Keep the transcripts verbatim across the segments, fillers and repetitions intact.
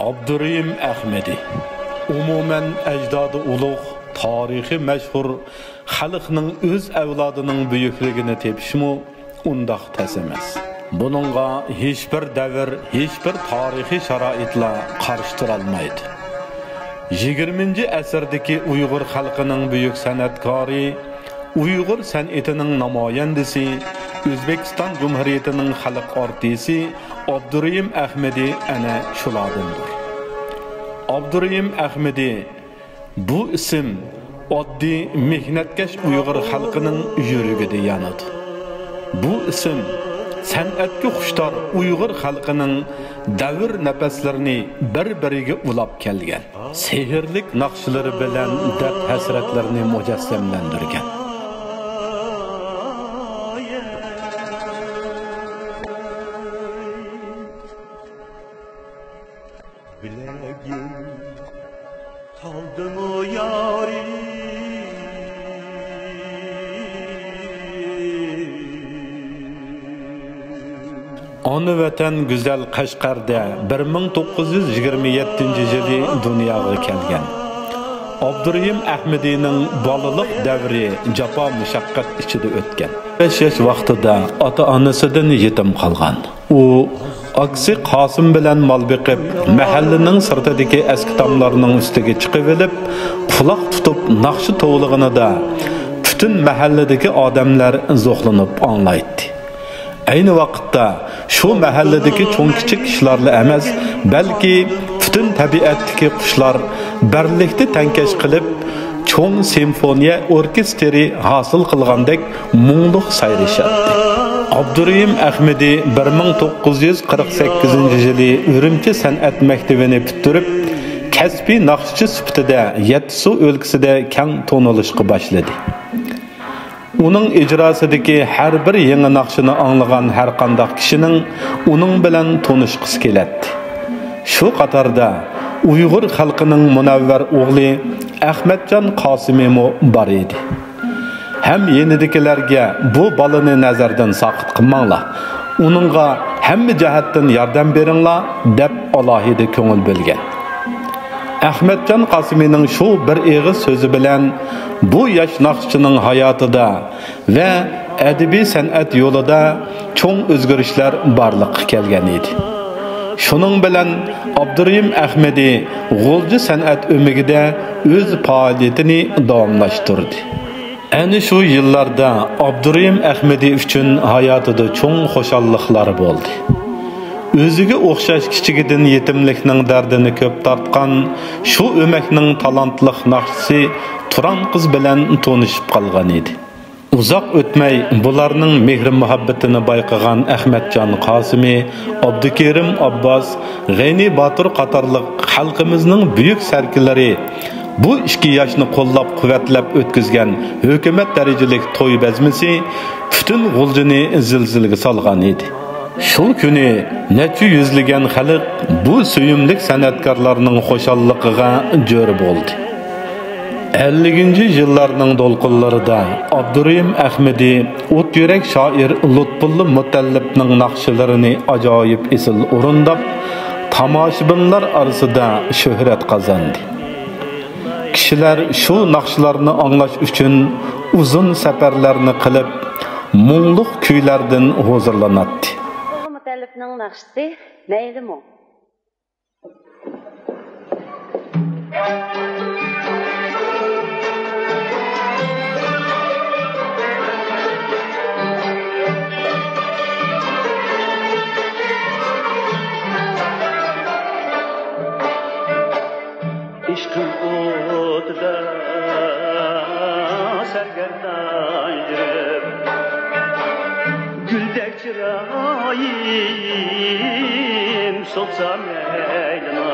ئابدۇرېھىم ئەخمىدى. ئومۇمەن، ئەجدادى ئۇلۇغ، تارىخى مەشھۇر خەلقنىڭ ئۆز ئەۋلادىنىڭ بۈيۈكلۈكىنى تېپىشمۇ ئۇنداق تەس ئەمەس. بۇنىڭغا ھېچبىر دەۋر، ھېچبىر تارىخىي شارائىتلار قارشى تۇرالمايدۇ. يىگىرمىنچى ئەسىردىكى ئۇيغۇر خەلقىنىڭ بۈيۈك سەنئەتكارى، ئۇيغۇر سەنئىتىنىڭ نامايەندىسى، ئۆزبېكىستان جۇمھۇرىيىتىنىڭ خەلق ئارتىسى ئابدۇرېھىم ئەخمىدى ئەنە شۇلاردىندۇر. ئابدۇرېھىم ئەخمىدى، بۇ ئىسىم ئاددىي مېھنەتكەش ئۇيغۇر خەلقىنىڭ يۈرىكىدە يانىدۇ. بۇ ئىسىم سەنئەتكە خۇشتار ئۇيغۇر خەلقىنىڭ دەۋر نەپەسلىرىنى بىر-بىرىگە ئۇلاپ كەلگەن، سېھىرلىك ناخشىلىرى بىلەن دەرد ھەسرەتلىرىنى مۇجەسسەملەندۈرگەن. بىلەگىم تالدىمۇ يارىم؟ ئانا ۋەتەن گۈزەل قەشقەردە بىر مىڭ توققۇز يۈز يىگىرمە يەتتىنچى يىلى دۇنياغا كەلگەن ئابدۇرېھىم ئەخمىدىنىڭ بالىلىق دەۋرى جاپا-مۇشەققەت ئىچىدە ئۆتكەن. بەش ياش ۋاقتىدا ئاتا-ئانىسىدىن يېتىم قالغان. ئۇ ئاكىسى قاسىم بىلەن مال بېقىپ، مەھەللىنىڭ سىرتىدىكى ئەسكى تاملارنىڭ ئۈستىگە چىقىۋېلىپ، قۇلاق تۇتۇپ ناخشا توۋلىغىنىدا، پۈتۈن مەھەللىدىكى ئادەملەر زوقلىنىپ ئاڭلايتتى. ئەينى ۋاقىتتا شۇ مەھەللىدىكى چوڭ-كىچىك ئىشلارلا ئەمەس، بەلكى پۈتۈن تەبىئەتتىكى قۇشلار بىرلىكتە تەڭكەش قىلىپ، چوڭ سىمفونىيە ئوركېستىرى ھاسىل قىلغاندەك مۇڭلۇق سايرىشاتتى. ئابدۇرېھىم ئەخمىدى بىر مىڭ توققۇز يۈز قىرىق سەككىزىنچى يىلى ئۈرۈمچى سەنئەت مەكتىۋىنى پۈتتۈرۈپ، كەسپىي ناخشىچى سۈپىتىدە يەتتىسۇ ئۆلكىسىدە كەڭ تونۇلۇشقا باشلىدى. ئۇنىڭ ئىجراسىدىكى ھەر بىر يېڭى ناخشىنى ئاڭلىغان ھەرقانداق كىشىنىڭ ئۇنىڭ بىلەن تونۇشقۇسى كېلەتتى. شۇ قاتاردا ئۇيغۇر خەلقىنىڭ مۇنەۋۋەر ئوغلى ئەخمەتجان قاسىمىمۇ بار ئىدى. ھەم يېنىدىكىلەرگە «بۇ بالىنى نەزەردىن ساقىت قىلماڭلار، ئۇنىڭغا ھەممە جەھەتتىن ياردەم بېرىڭلار» دەپ ئالاھىدە كۆڭۈل بۆلگەن. ئەخمەتجان قاسىمىنىڭ شۇ بىر ئېغىز سۆزى بىلەن بۇ ياش ناخشىچىنىڭ ھاياتىدا ۋە ئەدەبىي سەنئەت يولىدا چوڭ ئۆزگىرىشلەر بارلىققا كەلگەن ئىدى. شۇنىڭ بىلەن ئابدۇرېھىم ئەخمىدى غۇلجا سەنئەت ئۆمىكىدە ئۆز پائالىيىتىنى داۋاملاشتۇردى. ئەنە شۇ يىللاردا ئابدۇرېھىم ئەخمىدى ئۈچۈن ھاياتىدا چوڭ خۇشاللىقلار بولدى. ئۆزىگە ئوخشاش كىچىكىدىن يېتىملىكنىڭ دەردىنى كۆپ تارتقان شۇ ئۆمەكنىڭ تالانتلىق ناخشىسى تۇران قىز بىلەن تونۇشۇپ قالغان ئىدى. ئۇزاق ئۆتمەي بۇلارنىڭ مېھرى-مۇھەببىتىنى بايقىغان ئەخمەتجان قاسىمى، ئابدۇكېرىم ئابباس، غەينى باتۇر قاتارلىق خەلقىمىزنىڭ بۈيۈك سەركىلىرى بۇ ئىككى ياشنى قوللاپ-قۇۋۋەتلەپ ئۆتكۈزگەن ھۆكۈمەت دەرىجىلىك توي بەزمىسى پۈتۈن غۇلجىنى زىلزىلىگە سالغان ئىدى. شۇ كۈنى نەچچە يۈزلىگەن خەلق بۇ سۆيۈملۈك سەنئەتكارلارنىڭ خۇشاللىقىغا جۆر بولدى. ئەللىكىنچى يىللارنىڭ دولقۇنلىرىدا ئابدۇرېھىم ئەخمىدى ئوت يۈرەك شائىر لۇتپۇللا مۇتەللىپنىڭ ناخشىلىرىنى ئاجايىپ ئېسىل ئورۇنداپ، تاماشىبىنلار ئارىسىدا شۆھرەت قازاندى. كىشىلەر شۇ ناخشىلارنى ئاڭلاش ئۈچۈن ئۇزۇن سەپەرلەرنى قىلىپ، مۇڭلۇق كۈيلەردىن ھۇزۇرلىناتتى. مۇتەللىپنىڭ ناخشىسى مەيلىمۇ؟ ئىشقىم ئوتىدا سەرگەردان يۈرۈپ، گۈلدەك چىرايىم سولسا مەيلىما،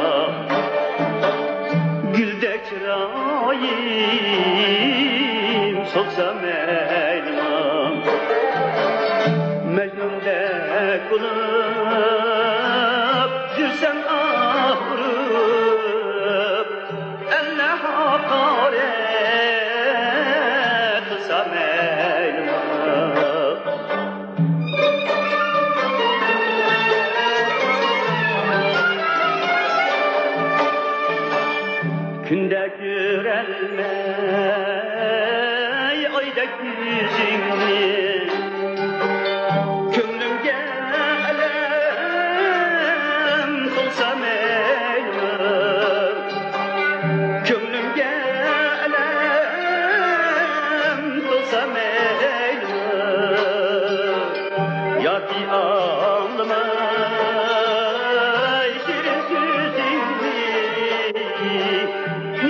گۈلدەك چىرايىم سولسا مەيلىما، مەجنۇندەك بولۇپ يۈرسەم ئاھ ئۇرۇپ، ئەللە ھاقارەت قىلسا مەيلىما. ئەلمەي ئايدەك يۈزۈڭنى، كۆڭلۈمگە ئەلەم تولسا مەيلىمۇ، كۆڭلۈمگە ئەلەم تولسا مەيلىمۇ، ياكى ئاڭلىماي شېرىن سۆزۈڭنى،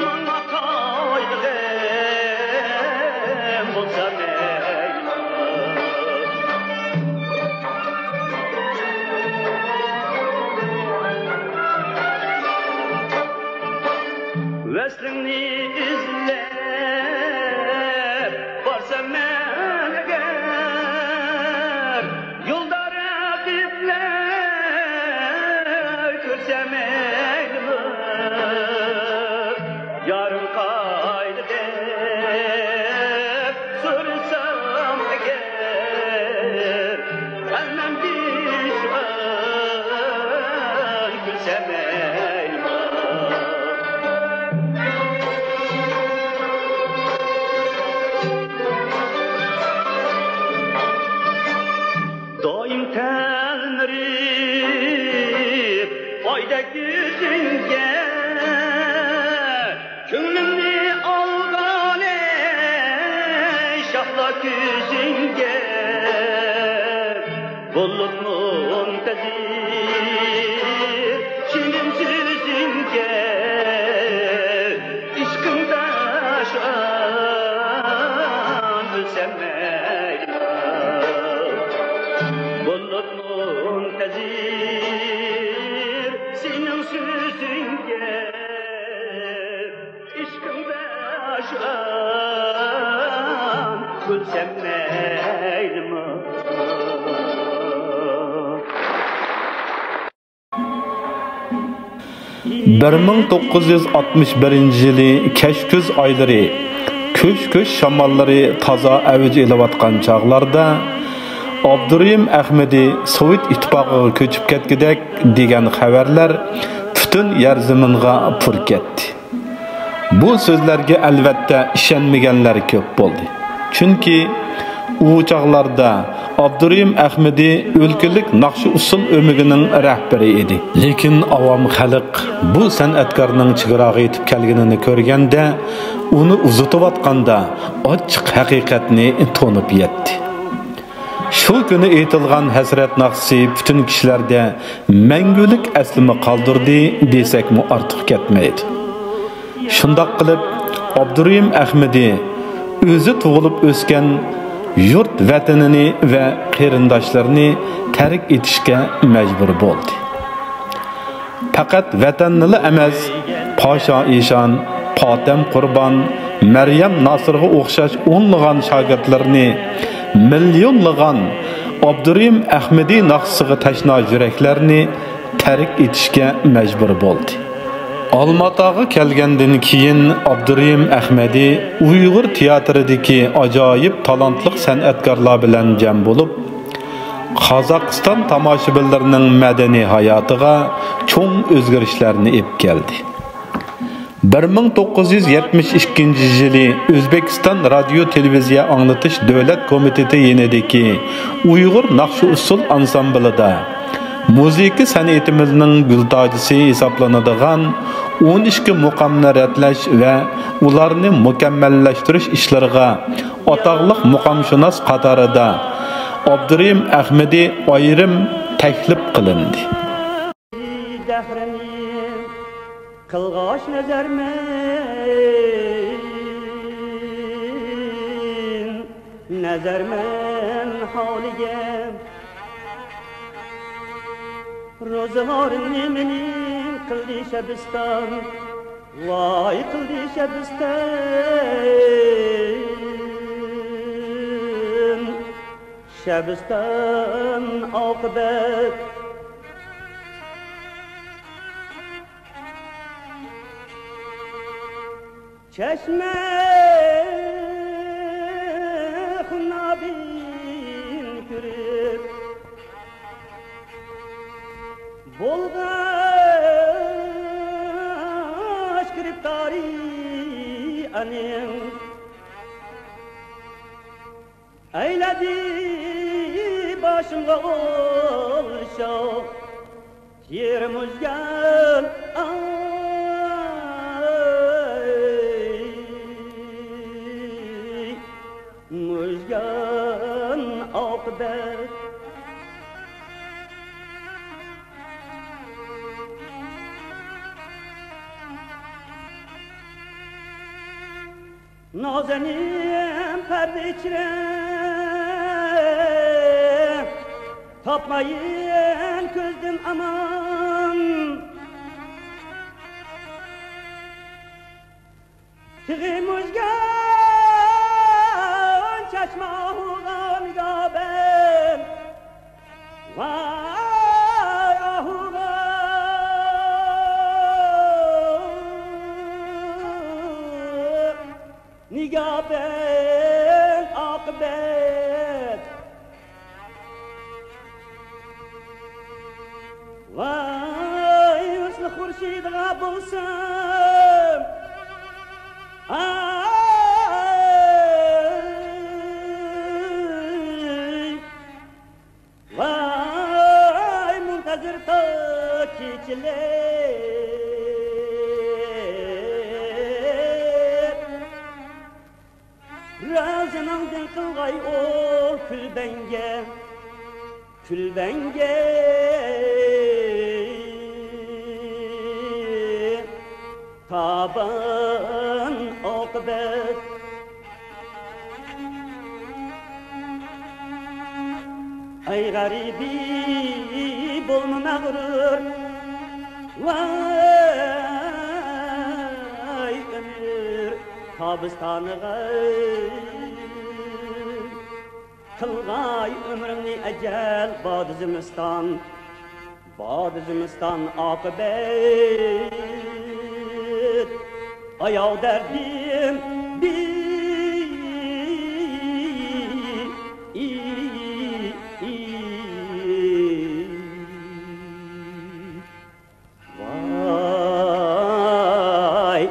ماڭا قايغۇ-غەم بولسا مەيلى. ۋەسلىڭنى ئىزدەپ بارسام مەن ئەگەر، يولدا رەقىبلەر كۆرسەم مەيلىمۇ، يارىم قايدا دەپ سورىسام ئەگەر، ئەلمەم پىشمان كۈلسەم مەيلىمۇ. دائىم تەلمۈرۈپ ئايدەك يۈزۈڭگە، كۆڭلۈمنى ئالغانەي شاھلا كۆزۈڭگە، بولۇپ مۇنتەزىر شېرىن سۆزۈڭگە، ئىشقىڭدا شۇئان ئۆلسەم مەيلى، بولۇپ مۇنتەزىر سېنىڭ سۆزۈڭگە، ئىشقىڭدا شۇئان ئۆلسەم مەيلىمۇ. بىر مىڭ توققۇز يۈز ئاتمىش بىرىنچى يىلى كەچكۈز ئايلىرى، كۈش-كۈش شاماللىرى تازا ئەۋج ئېلىۋاتقان چاغلاردا، ئابدۇرېھىم ئەخمىدى سوۋېت ئىتتىپاقىغا كۆچۈپ كەتكۈدەك دېگەن خەۋەرلەر پۈتۈن يەر زېمىنغا پۇر كەتتى. بۇ سۆزلەرگە ئەلۋەتتە ئىشەنمىگەنلەر كۆپ بولدى. چۈنكى ئۇ چاغلاردا ئابدۇرېھىم ئەخمىدى ئۆلكىلىك ناخشا-ئۇسسۇل ئۆمىكىنىڭ رەھبىرى ئىدى. لېكىن ئاۋام خەلق بۇ سەنئەتكارنىڭ چېگراغا يېتىپ كەلگىنىنى كۆرگەندە، ئۇنى ئۇزىتىۋاتقاندا ئاچچىق ھەقىقەتنى تونۇپ يەتتى. شۇ كۈنى ئېيتىلغان ھەسرەت ناخشىسى پۈتۈن كىشىلەردە مەڭگۈلۈك ئەسلىمە قالدۇردى دېسەكمۇ ئارتۇق كەتمەيدۇ. شۇنداق قىلىپ، ئابدۇرېھىم ئەخمىدى ئۆزى تۇغۇلۇپ ئۆسكەن يۇرت ۋەتىنىنى ۋە قېرىنداشلىرىنى تەرك ئېتىشكە مەجبۇر بولدى. پەقەت ۋەتەننىلا ئەمەس، پاشا ئىشان، پاتەم قۇربان، مەريەم ناسىرغا ئوخشاش ئونلىغان شاگىرتلىرىنى، مىليونلىغان ئابدۇرېھىم ئەخمىدى ناخشىسىغا تەشنا يۈرەكلەرنى تەرك ئېتىشكە مەجبۇر بولدى. ئالماتاغا كەلگەندىن كېيىن، ئابدۇرېھىم ئەخمىدى ئۇيغۇر تىياتىرىدىكى ئاجايىپ تالانتلىق سەنئەتكارلار بىلەن جەم بولۇپ، قازاقىستان تاماشىبىنلىرىنىڭ مەدەنىي ھاياتىغا چوڭ ئۆزگىرىشلەرنى ئېلىپ كەلدى. بىر مىڭ توققۇز يۈز يەتمىش ئىككىنچى يىلى ئۆزبېكىستان رادىيو تېلېۋىزىيە ئاڭلىتىش دۆلەت كومىتېتى يېنىدىكى ئۇيغۇر ناخشا-ئۇسسۇل ئانسامبىلىدا مۇزىكا سەنئىتىمىزنىڭ گۈلتاجىسى ھېسابلىنىدىغان ئون ئىككى مۇقامنى رەتلەش ۋە ئۇلارنى مۇكەممەللەشتۈرۈش ئىشلىرىغا ئاتاقلىق مۇقامشۇناس قاتارىدا ئابدۇرېھىم ئەخمىدى ئايرىم تەكلىپ قىلىندى. دەھرىنى قىلغاچ نەزەرمەن، نەزەرمەن ھالىگە. روزىلار نېمىنى قىلدى شەبىستان، ۋاي قىلدى شەبىستان، شەبىستان ئاقىبەت. چەشمە خۇنابىن كۆرۈپ، بولغاچ گىرىپتارى. ئەنىڭ ئەيلەدى باشىمغا ئولشاو، يېرىم ئۈزگەن، ئاي، مۈزگەن ئاقىۋەت. نازەنىن پەردە ئىچرە، تاپمايىن كۆزدىن ئامان. تېخى مۈزگەن چەشمە ئاھۇغا نىگابەن. ۋاي ئاھۇغا نىگابەن ئاقىۋەت. ۋاي ۋەسلى خۇرشىدىغا بولسام، ئاي، ۋاي مۇنتەزىر تا كېچىلەپ، رازىنىڭدىن قىلغاي ئۇ كۈلبەڭگە، كۈلبەڭگە تاپان ئاقىۋەت. ئەي غەرىبى، بولما مەغرۇر، ۋاي ئۆمۈر تابىستانىغا. قىلغاي ئۆمرۈمنى ئەجەل باردا زىمىستان، باردا زىمىستان ئاقىۋەت. ئاياغ دەردىم، دى-، ۋاي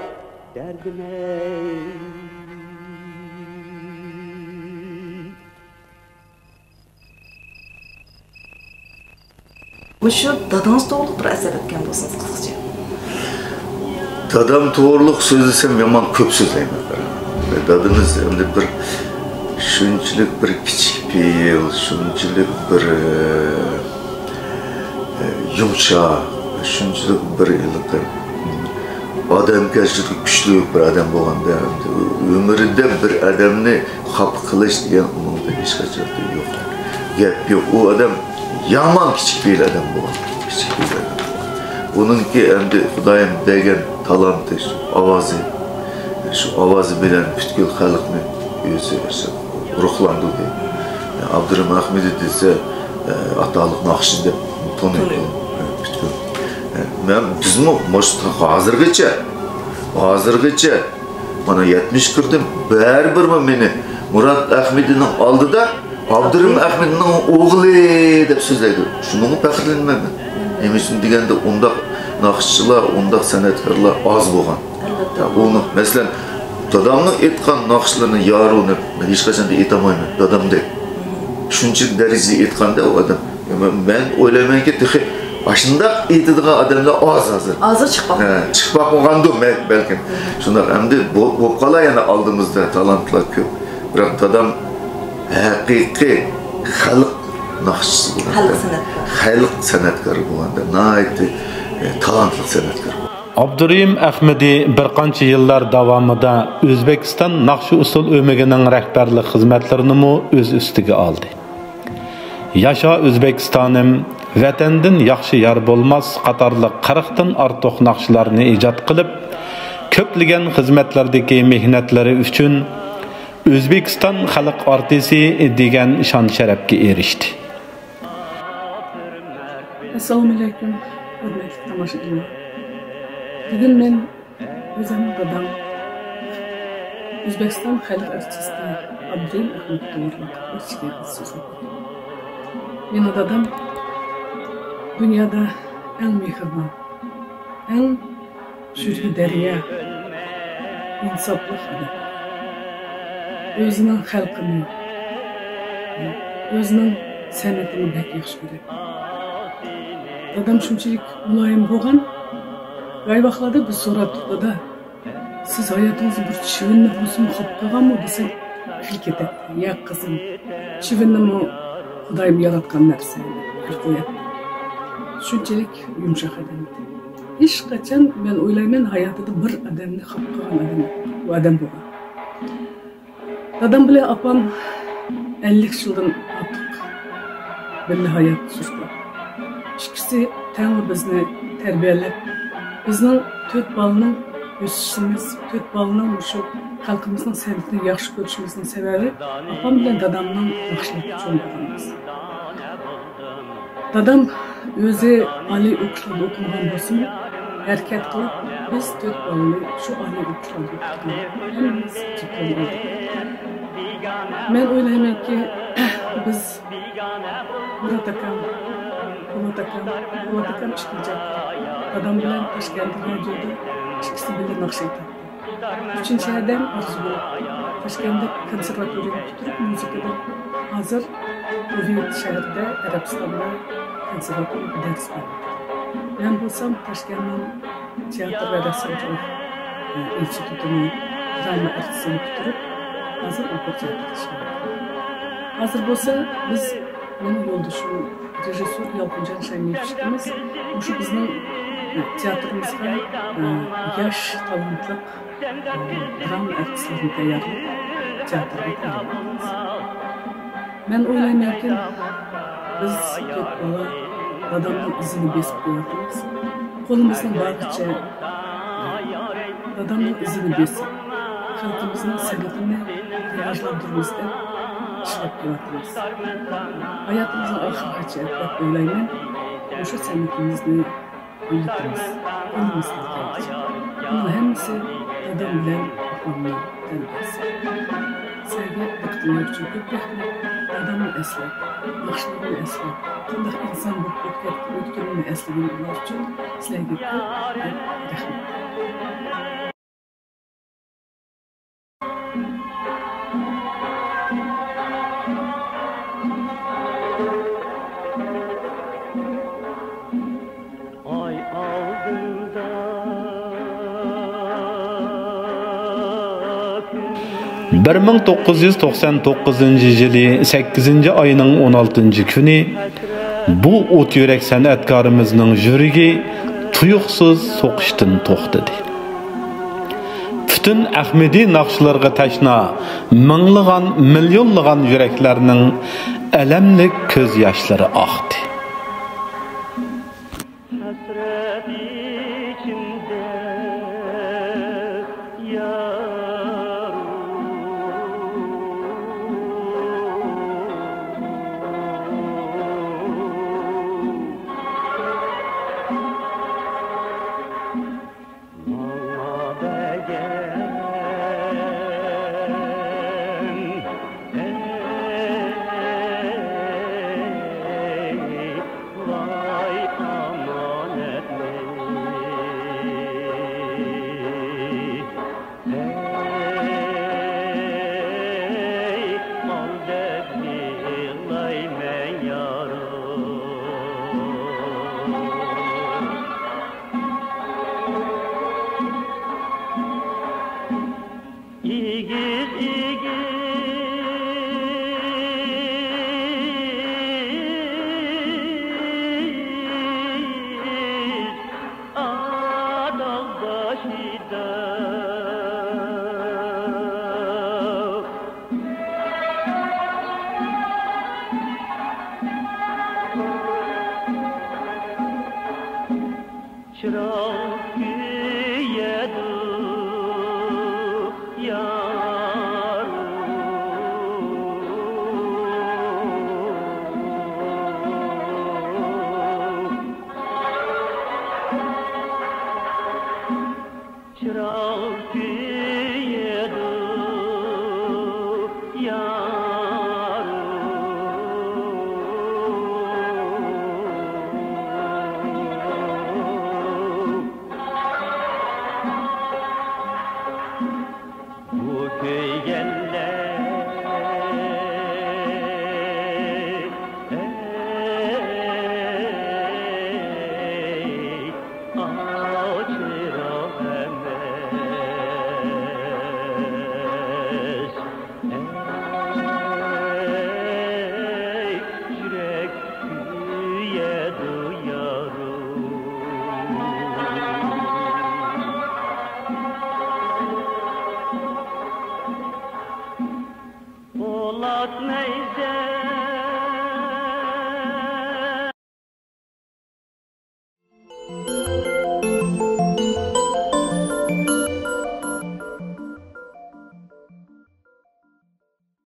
دەردىم-ئەي. مۇشۇ دادىڭىز توغرۇلۇق بىر ئەسەر ئېيتكەن بولسىڭىز قىسقىچە. دادام توغرۇلۇق سۆزلىسەم يامان كۆپ سۆزلەيمەن. دادىمىز ئەمدى بىر شۇنچىلىك بىر كىچىك پېئىل، شۇنچىلىك بىر، ئە، يۇمشاق، شۇنچىلىك بىر ھېلىقى ئادەمگە شۇنچىلىك كۈچلۈك بىر ئادەم بولغاندا، ئۆمرىدە بىر ئادەمنى خاپا قىلىش دېگەن ئۇنىڭدا ھېچقاچان يوق. گەپ يوق. ئۇ ئادەم يامان كىچىك پېئىل ئادەم بولغان. كىچىك پېئىل ئادەم بولغان. ئۇنىڭكى ئەمدى خۇدايىم بەرگەن تالانتى، شۇ ئاۋازى. شۇ ئاۋازى بىلەن پۈتكۈل خەلقنى ئۆزى روھلاندۇردى. ئابدۇرېھىم ئەخمىدى دېسە، ئاتالىق ناخشىچى دەپ تونۇيدۇ. تونۇيدۇ. پۈتكۈل. مەن، بىزمۇ مۇشۇ ھازىرغىچە، ھازىرغىچە مانا يەتمىش كىردىم، بەرىبىرمۇ مېنى مۇرات ئەخمىدىنىڭ ئالدىدا ئابدۇرېھىم ئەخمىدىنىڭ ئوغلى دەپ سۆزلەيدۇ. شۇنىڭغا پەخىرلىنىمەن مەن. نېمە ئۈچۈن دېگەندە، ئۇنداق ناخشىچىلار، ئۇنداق سەنئەتكارلار ئاز بولغان. ئەلۋەتتە. يا، ئۇنى، مەسىلەن، دادامنىڭ ئېيتقان ناخشىلىرىنى يارۇنى مەن ھېچقاچان ئېيتالمايمەن، دادامدەك. شۇنچىلىك دەرىجىدە ئېيتقاندا ئۇ ئادەم. مەن، مەن ئويلايمەنكى، تېخى ئاشۇنداق ئېيتىدىغان ئادەملەر ئاز ھازىر. ھازىر چىقىپ باقمىدى. ھە، چىقىپ باقمىغاندۇ بەل-، بەلكىم. شۇنداق، ئەمدى بو-، بولۇپ قالا يەنە ئالدىمىزدا تالانتلار كۆپ. بىراق دادام ھەقىقىي خەلق ناخشىچىسى بولغان. خەلق سەنئەتكارى. خەلق سەنئەتكارى بولغاندا ناھايىتى، ئە، تالانتلىق سەنئەتكار. ئابدۇرېھىم ئەخمىدى بىر قانچە يىللار داۋامىدا ئۆزبېكىستان ناخشا-ئۇسسۇل ئۆمىكىنىڭ رەھبەرلىك خىزمەتلىرىنىمۇ ئۆز ئۈستىگە ئالدى. ياشا ئۆزبېكىستانىم، ۋەتەندىن ياخشى يار بولماس قاتارلىق قىرىقتىن ئارتۇق ناخشىلارنى ئىجاد قىلىپ، كۆپلىگەن خىزمەتلەردىكى مېھنەتلىرى ئۈچۈن ئۆزبېكىستان خەلق ئارتىسى دېگەن شان-شەرەپكە ئېرىشتى. ئەسسالامۇئەلەيكۇم، ھۆرمەتلىك تاماشىبىنلار. بۈگۈن مەن ئۆزۈمنىڭ دادام، ئۆزبېكىستان خەلق ئارتىسى ئابدۇرېھىم ئەخمەت توغرىلىق ئىچكى بىر سۆزلەپ ئۆتەي. مېنىڭ دادام دۇنيادا ئەڭ مېھرىبان، ئەڭ سۈيدۈك دەريا، ئىنساپلىق ئادەم. ئۆزىنىڭ خەلقىنى، ئۆزىنىڭ سەنئىتىنى بەك ياخشى كۆرەتتى. دادام شۇنچىلىك مۇلايىم بولغان، ھەر ۋاقىتلاردا بىز سوراپ تۇردۇق، «دادا، سىز ھاياتىڭىزدا بىر چىۋىننى بولسىمۇ خاپا قىلغانمۇ؟» دېسەك، ئېقىپ كېتەتتى. «ياق، قىزىم، چىۋىننىمۇ خۇدايىم ياراتقان نەرسە» دەپ كۈلۈپ قوياتتى. شۇنچىلىك يۇمشاق ئادەم ئىدى. ھېچقاچان، مەن ئويلايمەن، ھاياتىدا بىر ئادەمنى خاپا قىلغان ئادەم، بۇ ئادەم بولغان. دادام بىلەن ئاپام ئەللىك يىلدىن ئارتۇق بىللە ھايات سۈردى. ئىككىسى تەڭلا بىزنى تەربىيەلەپ، بىزنىڭ تۆت بالىنىڭ ئۆسۈشىمىز، تۆت بالىنىڭ مۇشۇ خەلقىمىزنىڭ سەنئىتىنى ياخشى كۆرۈشىمىزنىڭ سەۋەبى ئاپام بىلەن دادامنىڭ ناخشىلىرىغا چۆمگىنىمىز. دادام ئۆزى ئالىي ئوقۇشلاردا ئوقۇمىغان بولسىمۇ، ھەرىكەت قىلىپ، بىز تۆت بالىنى شۇ ئالىي ئوقۇشلاردا ئوقۇتقان. ھەممىمىز دىپلوم ئالدۇق. مەن ئويلايمەنكى، بىز مۇرات ئاكام، پولات ئاكام، پولات ئاكام ئىككىنچى ئاكام. دادام بىلەن تاشكەنتتىكى رادىيودا ئىككىسى بىللە ناخشا ئېيتاتتى. ئۈچىنچى ئادەم ئارزۇگۈل. تاشكەنتتە كونسېرۋاتورىيەنى پۈتتۈرۈپ، مۇزىكىدا، ھازىر كۇۋەيت شەھىرىدە، ئەرەبىستاندا كونسېرۋاتورىيەدە دەرس بېرىدۇ. مەن بولسام تاشكەنتنىڭ تىياتىر ۋە رەسسامچىلىق، ئە، ئىنستىتۇتىنى، دراما ئارتىسلىقىنى پۈتتۈرۈپ، ھازىر ئوپېرا تىياتىردا ئىشلەۋاتىمەن. ھازىر بولسا بىز، مېنىڭ يولدىشىم، رېژىسسور يالقۇنجان شايمېيېۋىچ ئىككىمىز مۇشۇ بىزنىڭ، ئە، تىياتىرىمىزغا، ئە، ياش، تالانتلىق، ئە، دراما ئارتىسلىرىنى تەييارلاپ، تىياتىرغا تەييارلايمىز. مەن ئويلايمەنكى، بىز تۆت بالا دادامنىڭ ئىزىنى بېسىپ كېلىۋاتىمىز. قولىمىزنىڭ بارىچە، ئە، دادامنىڭ ئىزىنى بېسىپ، خەلقىمىزنىڭ سەنئىتىنى راۋاجلاندۇرىمىز دەپ ئىشلەپ كېلىۋاتىمىز. ھاياتىمىزنىڭ ئاخىرىغىچە دەپ ئويلايمەن، مۇشۇ سەنئىتىمىزنى گۈللىتىمىز، قولىمىزدىن كەلگىچە. بۇنىڭ ھەممىسى دادام بىلەن ئاپامنىڭ تەربىيەسى. سىلەرگە دىققىتىڭلار ئۈچۈن كۆپ رەھمەت. دادامنى ئەسلەپ، ناخشىلىرىمنى ئەسلەپ، قانداق ئىنسان بولۇپ ئۆتكەن، ئۆتكىنىمنى ئەسلىگىنىڭلار ئۈچۈن سىلەرگە كۆپ، كۆپ رەھمەت. بىر مىڭ توققۇز يۈز توقسان توققۇزىنچى يىلى سەككىزىنچى ئاينىڭ ئون ئالتىنچى كۈنى بۇ ئوت يۈرەك سەنئەتكارىمىزنىڭ يۈرىكى تۇيۇقسىز سوقۇشتىن توختىدى. پۈتۈن ئەخمىدى ناخشىلىرىغا تەشنا مىڭلىغان، مىليونلىغان يۈرەكلەرنىڭ ئەلەملىك كۆز ياشلىرى ئاقتى. ھەسرەت ئىچىمدە يارۇم. ماڭا بەرگەن، ئەي، ۋاي ئامانەتنى، ئەي، ئال دەپ يىغلايمەن يارۇم. ئېگىز، ئېگىز ئاداغ باشىدا چىراغ